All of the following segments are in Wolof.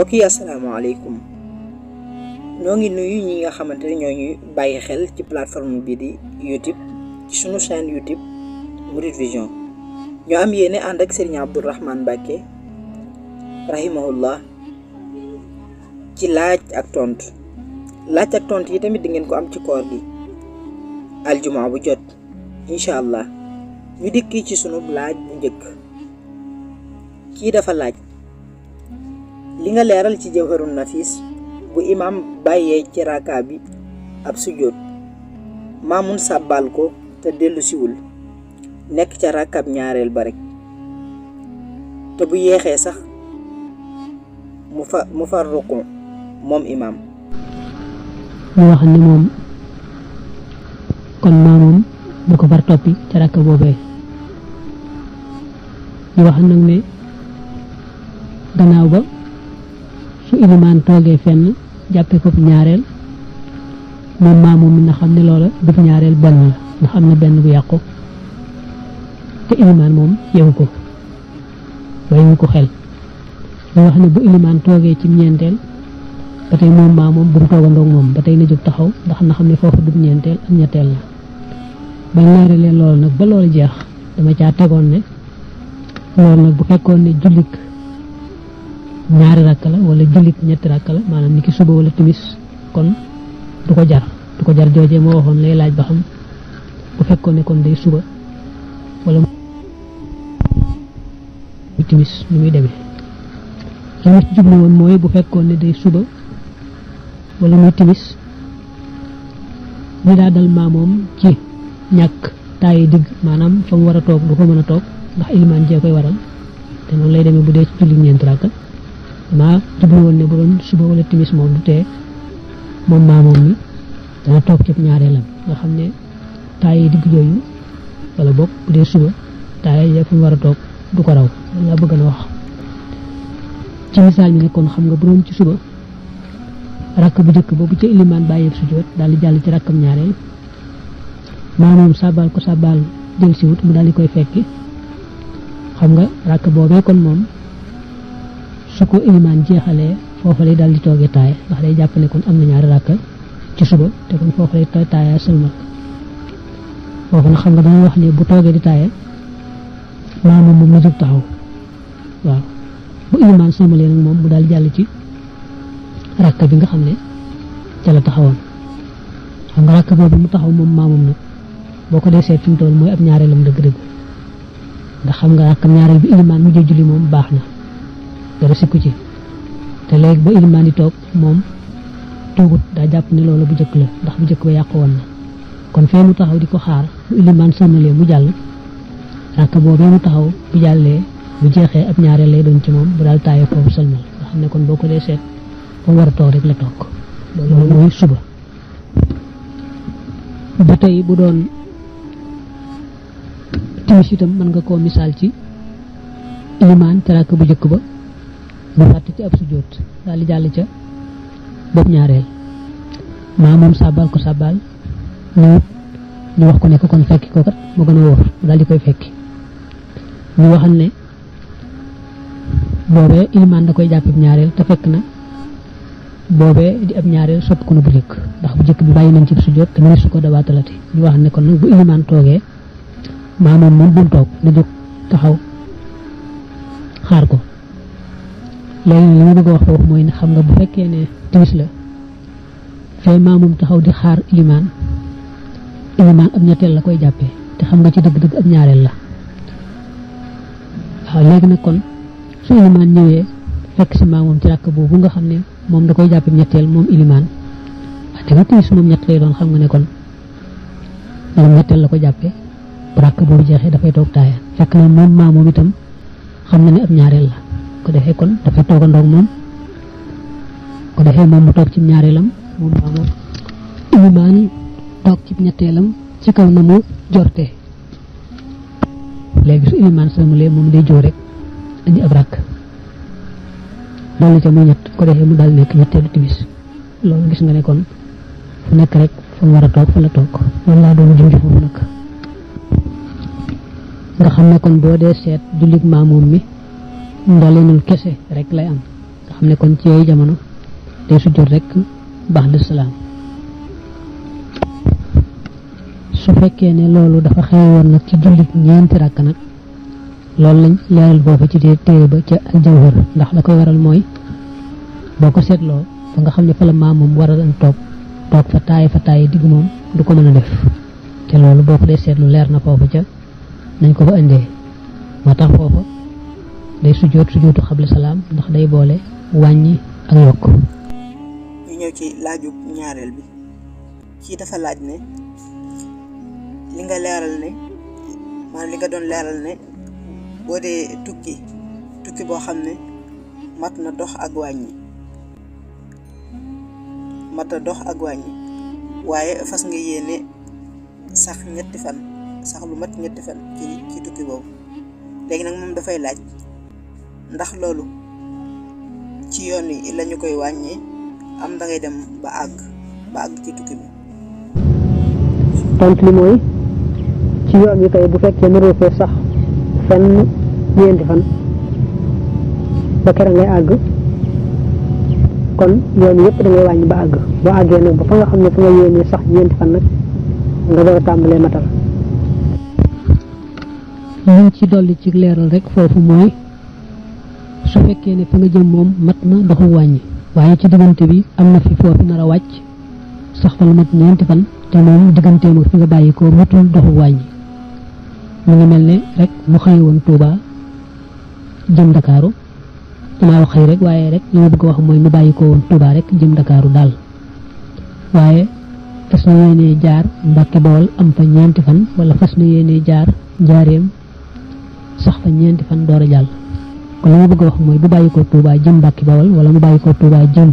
mbokk yi asalaamaaleykum ñoo ngi nuyu ñi nga xamante ne ñoo ñuy bàyyi xel ci plateforme bi di YouTube ci sunu chaîne YouTube Mouride Vision ñoo am yéene ànd ak Serigne Abdourahmane Mbacké rahimahullah ci laaj ak tontu yi tamit di ngeen ko am ci koor gi aljuma bu jot incha allah ñu dikki ci sunu laaj bu njëkk. kii dafa laaj li nga leeral ci jawharun nafis bu imam bàyyee ci raka bi ab sujjóot maamun sàbbaal ko te dellu siwul nekk ca rakab ñaareel ba rek te bu yeexee sax mu far ruku moom imam. mu wax ni moom kon maamoom bu ko far toppi ca rakka boobee ñu wax nag ne gannaaw ba su ilimaan toogee fenn jàppe ko ñaareel moom maamoom mi na xam ne loola def ñaareel benn la ndax am na benn bu yàqu te ilimaan moom yewu ko bàyyiwu ko xel ñu wax ne bu ilimaan toogee ci ñeenteel ba tey moom maamoom bu mu toogandoog moom ba tey na jóg taxaw ndax na xam ne foofu du ñeenteel ak ñetteel la bañ leere leen loolu nag ba loolu jeex dama caa tegoon ne loolu nag bu fekkoon ne jullik ñaari rakk la wala jullit ñetti rakk la maanaam ni ki suba wala timis kon du ko jar joojee moo waxoon lay laaj ba xam bu fekkoon ne kon day suba wala muy timis ni muy demee la ma ci jublu woon mooy bu fekkoon ne day suba wala muy timis ñu daa dal maamoom ci ñàkk taayi digg maanaam fa mu war a toog du ko mën a toog ndax ilimaan jee koy waral te noonu lay demee bu dee ci jullit ñeenti rakk maa jublu woon ne bu doon suba wala timis moom du tee moom maamoom mi dana toog ci ñaareelam nga xam ne taay digg jooju wala boog bu dee suba taay ya fu mu war a toog du ko raw loolu laa bëgg na wax ci misaal mi ne kon xam nga bu doon ci suba rakk bu njëkk boobu ca ilimaan bàyyi sujjóot daal di jàll ci rakkam ñaareel maamoom sàbbaal ko sàbbaal jël si wut mu daal di koy fekki xam nga rakk boobee kon moom su ko ilimaan jeexalee foofu lay daal di toogee taaya ndax day jàpp ne kon am na ñaari rakka ci suba te kon foofu lay taaya sëlmal foofu nag xam nga dañuy wax ne bu toogee di taaya maamoom moom na jóg taxaw waaw bu ilimaan sëlmalee nag moom bu daal di jàll ci rakka bi nga xam ne ca la taxawoon xam nga rakka boobu mu taxaw moom maamoom nag boo ko dee seet fi mu toll mooy ab ñaareelam dëgg-dëgg ndax xam nga rakkam ñaareel bi ilimaan mujjee julli moom baax na dara sikku ci te léegi ba ilimaan di toog moom toogut daa jàpp ne loolu bu njëkk la ndax bu njëkk ba yàqu woon na kon fee mu taxaw di ko xaar bu ilimaan sëlmalee mu jàll rakk boobee mu taxaw bu jàllee bu jeexee ab ñaareel lay doon ci moom bu daal taayee foofu sëlmal nga xam ne kon boo ko dee seet fa mu war a toog rek la toog loolu mooy suba. ba tey bu doon timis itam mën nga koo misaal ci ilimaan te rakk bu njëkk ba mu fàtte ci ab sujjóot daal di jàll ca bopp ñaareel maamoom sàbbaal ko sàbbaal ñu wax ko ne ko kon fekki ko kat moo gën a wóor daal di koy fekki ñu waxal ne boobee ilimaan da koy jàpp ab ñaareel te fekk na boobee di ab ñaareel sopp ko na bu njëkk ndax bu njëkk bi bàyyi nañ ci sujjóot te mënees su ko dabaatalati ñu wax ne kon nag bu ilimaan toogee maamoom moom bu mu toog na jóg taxaw xaar ko léegi li ma bëgg a wax foofu mooy ne xam nga bu fekkee ne timis la fee maamoom taxaw di xaar ilimaan ab ñetteel la koy jàppee te xam nga ci dëgg-dëgg ab ñaareel la waaw léegi nag kon su ilimaan ñëwee fekk si maamoom ci rakk boobu nga xam ne moom da koy jàppee ñetteel moom ilimaan te nga timis moom ñett lay doon xam nga ne kon moom ñetteel la ko jàppee bu rakk boobu jeexee dafay toog taaya fekk na moom maamoom itam xam na ne ab ñaareel la ko defee kon dafay toogandoog moom ko defee moom mu toog ci ñaareelam moom maamoom ilimaan toog ci ñetteelam ci kaw na mu jortee léegi su ilimaan sëlmalee moom day joo rek indi ab rakk dolli ca muy ñett ko defee mu daal nekk ñetteelu timis loolu gis nga ne kon fu nekk rek fa mu war a toog fa la toog loolu laa doon junj foofu nag nga xam ne kon boo dee seet jullit maamoom mi ndolenul kese rek lay am nga xam ne kon ci yooyu jamono day sujjóot rek ba'da salaam. su fekkee ne loolu dafa xewoon nag ci jullit ñeenti rakk nag loolu lañ leeral foofu ci téere ba ca al-Jawhar ndax la koy waral mooy boo ko seetloo fa nga xam ne fa la maamam war a toog fa taay digg moom du ko mën a def te loolu boo ko dee seetlu leer na foofu ca nañ ko fa indee moo tax foofu day sujjóotu xabla salaam ndax day boole wàññi ak yokk. ñu ñëw ci laajub ñaareel bi kii dafa laaj ne li nga leeral ne maanaam li nga doon leeral ne boo dee tukki boo xam ne mat na dox ak wàññi waaye fas nga yéene sax lu mat ñetti fan ci tukki boobu léegi nag moom dafay laaj ndax loolu ci yoon yi lañu koy wàññee am da ngay dem ba àgg ci tukki bi. tontu li mooy ci yoon yi kay bu fekkee naroo fee sax fenn ñeenti fan ba kera ngay àgg kon yoon yëpp da ngay wàññi ba àgg boo àggee nag ba fa nga xam ne fa nga yéenee sax ñeenti fan nag nga door a tàmbalee matal. liñ ci dolli ci leeral rek foofu mooy su fekkee ne fa nga jëm moom mat na doxu wàññi waaye ci diggante bi am na fi foofu nar a wàcc sax fa lu mat ñeenti fan te moom digganteem ak fi nga bàyyi ko matul doxu wàññi mu ngi mel ne rek mu xëy woon Touba jëm Dakaaru damaa wax xëy rek waaye rek li ma bëgg a wax mooy mu bàyyi ko woon Touba rek jëm Dakaaru daal waaye fas na yéenee jaar Mbàkke Bawol am fa ñeenti fan wala fas na yéenee jaar Njaaréem sax fa ñeenti fan door a jàll kon li ma bëgg a wax mooy bu bàyyi ko Touba jëm Mbàkke Bawol wala mu bàyyi ko Touba jëm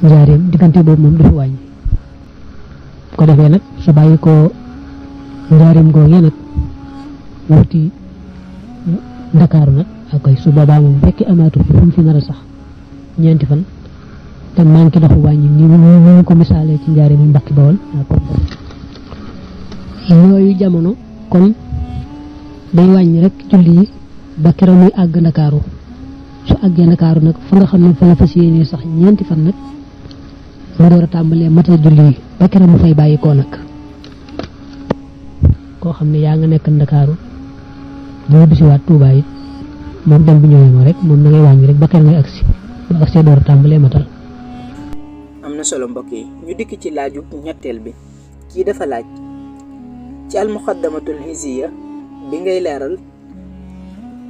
Njaaréem diggante boobu moom du fi wàññi ko defee nag su bàyyi ko Njaaréem googee nag wuti Ndakaaru nag akay su boobaa moom fekki amaatu fi fu mu fi nar a sax ñeenti fan te manqué doxu wàññi ni ñu ko misaalee ci Njaaréem mu Mbàkke Bawol yooyu jamono kon day wàññi rek julli yi ba keroog muy àgg Ndakaaru su àggee Ndakaaru nag fa nga xam ne fa la fas yéenee sax ñeenti fan nag mu door a tàmbalee matal julli yi ba keroog mu fay bàyyi koo nag koo xam ne yaa nga nekk Ndakaaru di bisiwaat Touba it moom dem bi ñëwee ma rek moom da ngay wàññi rek ba keroog ngay agsi bu agsee door a tàmbalee matal. am na solo mbokk yi ñu dikk ci laaju ñetteel bi kii dafa laaj ci almuqaddamatul hizziya bi ngay leeral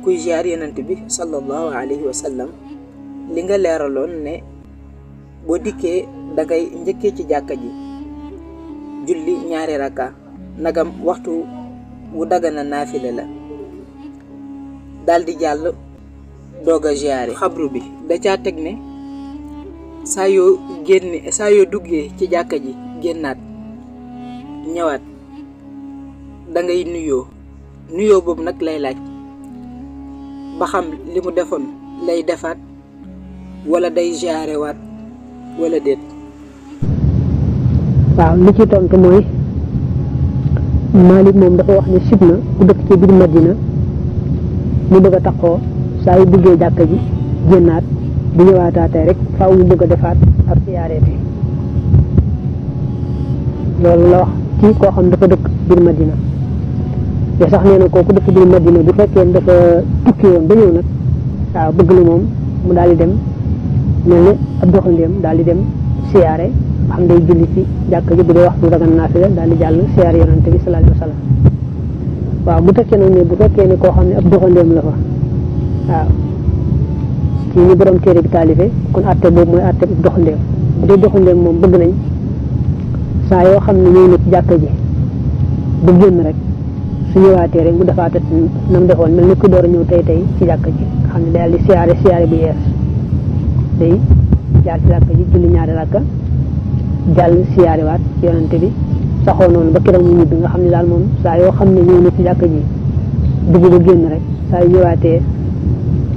kuy ziar yonent bi sallallahu alayhi wa sallam li nga leeraloon ne boo dikkee dangay njëkkee ci jàkka ji julli ñaari rakka nagam waxtu wu dagana naafile la daldi jàll doog a ziyaare xabru bi da caa teg ne saa yoo duggee ci jàkka ji génnaat ñëwaat dangay nuyoo boobu nag lay laaj ba xam li mu defoon lay defaat wala day ziyaare waat wala déet. waaw li ci tontu mooy Malik moom dafa wax ne sib na ku dëkk ci biir Madina mu bëgg a taxoo saa yu duggee jàkka ji génnaat bu ñëwaataatee rek faaw mu bëgg a defaat ak siyaareeti loolu la wax ci koo xam dafa dëkk biir Madina te sax nee na kooku dëkk biir Madina bu fekkee dafa tukki woon ba ñëw nag waaw bëgg na moom mu daal di dem mel ne ab doxandéem daal di dem siyaare xam day julli ci jàkka ji bu dee waxtu dagan naafila daal di jàll siyaare yonante bi sallallahu alayhi wa sallam waaw bu tekkee nag ne bu fekkee ne koo xam ne ab doxandéem la fa waaw ci ni borom téere bi taalife kon atte boobu mooy atte bu doxandéem bu dee doxandéem moom bëgg nañ saa yoo xam ne ñëw na ci jàkka ji bu génn rek su ñëwaatee rek mu defaat nam defoon mel ni ku door a ñëw tey ci jàkka ji xam ne daal di siyaare bu yees day jaar ci jàkka ji julli ñaari rakka jàll siyaare waat yonante bi saxoo noonu ba keroog mu ñibbi nga xam ne daal moom saa yoo xam ne ñëw na ci jàkka ji dugg ba génn rek saa yu ñëwaatee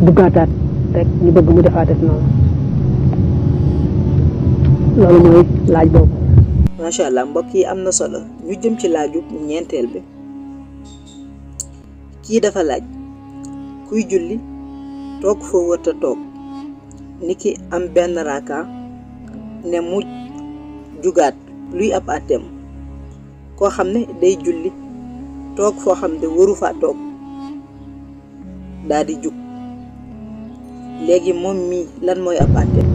duggaataat rek ñu bëgg mu defaatat noonu loolu mooy laaj boobu. macha allah mbokk yi am na solo ñu jëm ci laaju ñeenteel bi kii dafa laaj kuy julli toog foo wërta toog niki am benn raaka ne mu jugaat luy ab àtteem koo xam ne day julli toog foo xam ne waru faa toog daal di jug léegi moom mii lan mooy ab àtteem?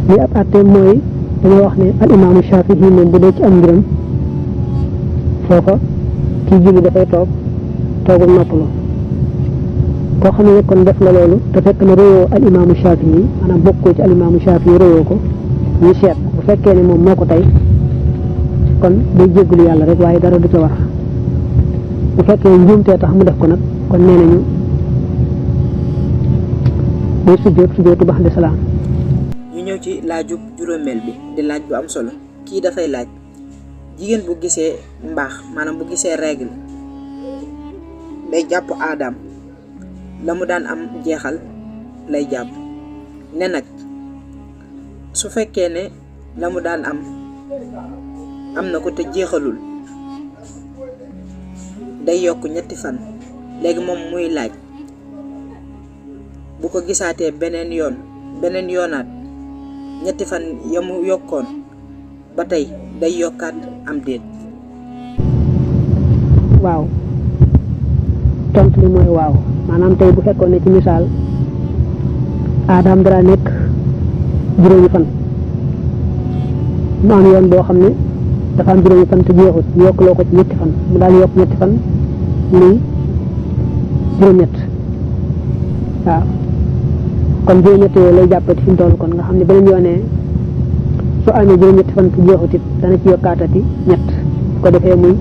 li ab àtteem mooy dañoo wax ne al imaamu Shafii moom bu dee ci am mbiram foofa kii julli dafay toog toogum noppalu koo xam ne kon def nga loolu te fekk na royoo al imaamu Shafii maanaam bokkoo ci al imaamu Shafii royoo ko ñu seet bu fekkee ne moom moo ko tey kon day jéggulu yàlla rek waaye dara du ca war bu fekkee njuumtee tax mu def ko nag kon nee nañu day sujjóotu ba'da salaam. ñu ñëw ci laajub juróomeel bi di laaj bu am solo kii dafay laaj jigéen bu gisee mbaax maanaam bu gisee règle day jàpp aadaam la mu daan am jeexal lay jàpp ne nag su fekkee ne la mu daan am na ko te jeexalul day yokk 3 fan léegi moom muy laaj bu ko gisaatee beneen yoonaat 3 fan ya mu yokkoon ba tey day yokkaat am déet? waaw tontu li mooy waaw maanaam tey bu fekkoon ne ci misaal aadaam dara nekk 5 fan mu am yoon boo xam ne dafa am 5 fan te jeexut ñu yokkloo ko ci 3 fan mu daal yokk 3 fan muy 7 waaw kon 7 yooyu lay jàppati fi mu toll kon nga xam ne beneen yoonee su amee 7 fan te jeexut it dana ci yokkaatati 3 bu ko defee muy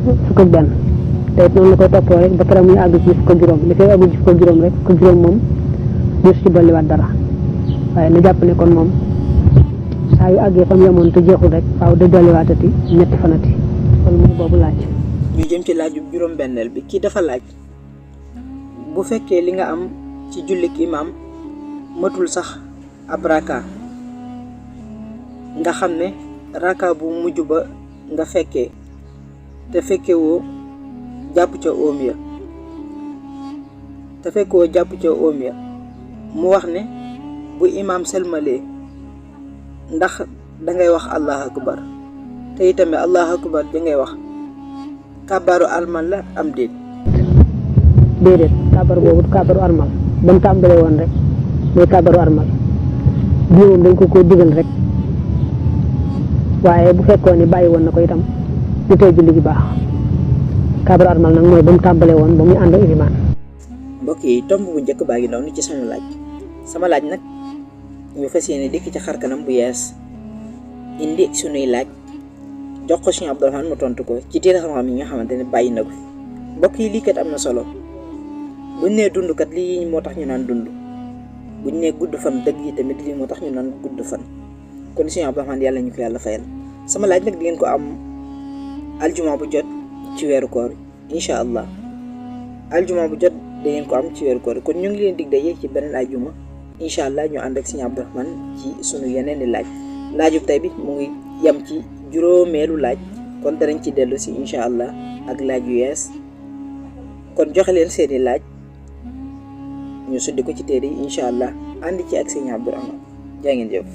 11 te it noonu la koy toppoo rek ba pare muy àgg ci 15 li fay àgg ci 15 rek 15 moom desu ci dolliwaat dara waaye na jàpp ne kon moom saa yu àggee fa mu yemoon te jeexul rek faaw day dolliwaatati 3 fanati loolu mooy boobu laaj. ñu jëm ci laaju juróom-benneel bi kii dafa laaj bu fekkee li nga am ci jullik imaam matul sax ab raka nga xam ne raka bu mujj ba nga fekkee te fekkewoo jàpp ca oom ya mu wax ne bu imaam selmalee ndax dangay wax allahu akbar te itamit allahu akbar da ngay wax kàbbaaru almal la am déet? déedéet kàbbar boobu kàbbaru armal ba mu tàmbalee woon rek mooy kàbbaru armal bii moom dañ ko digal rek waaye bu fekkoon ne bàyyi woon na ko itam du tee julli gi baax kàbbaru armal nag mooy ba mu tàmbalee woon ba muy ànd ilimaan. mbokk yi tomb bu njëkk baa ngi noonu ci sama laaj nag ñu fas yéene dikk ci xarkanam bu yees indi sunuy laaj jox ko Sëriñ Abdou Rahmane mu tontu ko ci téere xam-xam yi nga xamante ne bàyyi na ko fi mbokk yi lii kat am na solo buñ nee dund kat lii moo tax ñu naan dund buñ nee gudd fan dëgg yi tamit lii moo tax ñu naan gudd fan kon Sëriñ Abdou Rahmane yàlla ñu ko yàlla fayal. sama laaj nag di ngeen ko am aljuma bu jot ci weeru koor incha allah aljuma bu jot da ngeen ko am ci weeru koor kon ñu ngi leen dig daje ci beneen aljuma incha allah ñu ànd ak Sëriñ Abdou Rahmane ci sunu yeneen i laajub tey bi mu ngi yem ci juróomeelu laaj kon danañ ci dellu si incha allah ak laaj yu yees kon joxe leen seeni laaj ñu suddi ko ci téere yi incha allah ànd ci ak Sëriñ Abdou Rahmane jaa ngeen jëf.